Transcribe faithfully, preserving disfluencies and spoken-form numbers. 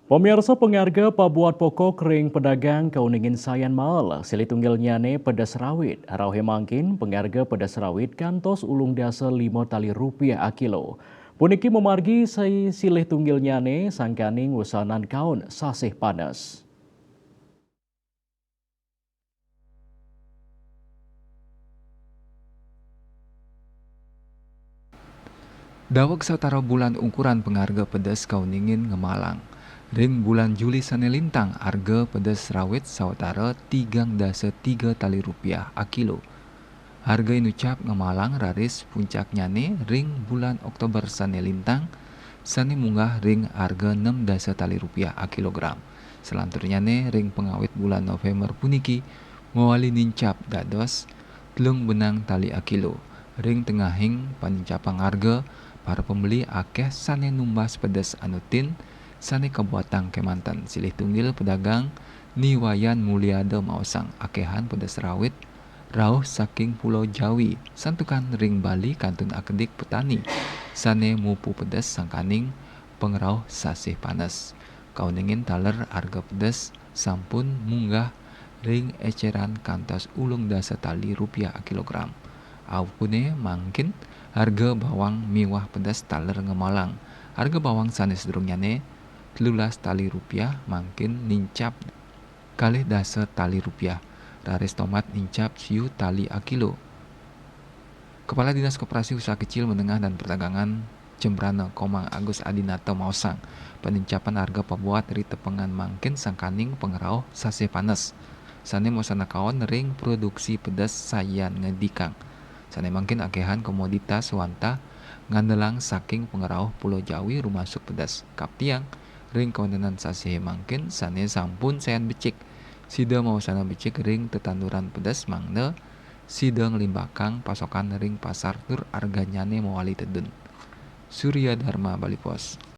Pemirsa, pengarga pabuat pokok ring pedagang kauningin sayan mael, silih tunggilnyane pedes rawit. Rauhe mangkin, pengarga pedes rawit kantos ulung dasa lima tali rupiah akilo. Puniki mamargi si-, silih tunggilnyane sangkaning usanan kaon sasih panes. Daweg sawatara bulan ungkuran pangarga pedes kauningin ngemalang. Ring bulan Juli sane lintang, arga pedes rawit sawatara tigang dasa tiga tali rupiah akilo. Arga inucap ngemalang raris puncaknyane ring bulan Oktober sane lintang, sane munggah ring arga enam dasa tali rupiah akilogram. Salanturnyane ring pangawit bulan November puniki mawali nincap dados telung benang tali akilo. Ring tengahing panincapang arga, para pembeli akeh sane numbas pedes anutin sane kabuatang kemanten. Silih tunggil pedagang Ni Wayan Mulyada maosang akehan pedes rawit rauh saking Pulau Jawi, santukan ring Bali kantun akedik petani sane mupu pedes sangkaning pangrauh sasih panes. Kauningin taler arga pedes sampun munggah ring eceran kantos ulung dasa tali rupiah akilogram. Apune mangkin, arga bawang miwah pedes taler ngemalang. Arga bawang sane sadurungnyane telulas tali rupiah mangkin nincap kalih dasa tali rupiah. Raris tomat nincap siu tali akilo. Kepala Dinas Koperasi Usaha Kecil, Menengah, dan Perdagangan Jembrana, Komang Agus Adinata, maosang, panincapan arga pabuat ri tepengan mangkin sangkaning pangrauh sasih panes, sane maosana kaon ring produksi pedes sayan ngedikang. Sane mangkin akehan komoditas wantah ngandelang saking pangrauh Pulau Jawi rumasuk pedes. Kaptiang, ring kawentenan sasihe mangkin sane sampun sayan becik, sida maosana becik ring tetanduran pedes mangda sida nglimbakang pasokan ring pasar tur arganyane mawali tedun. Surya Dharma, Bali Post.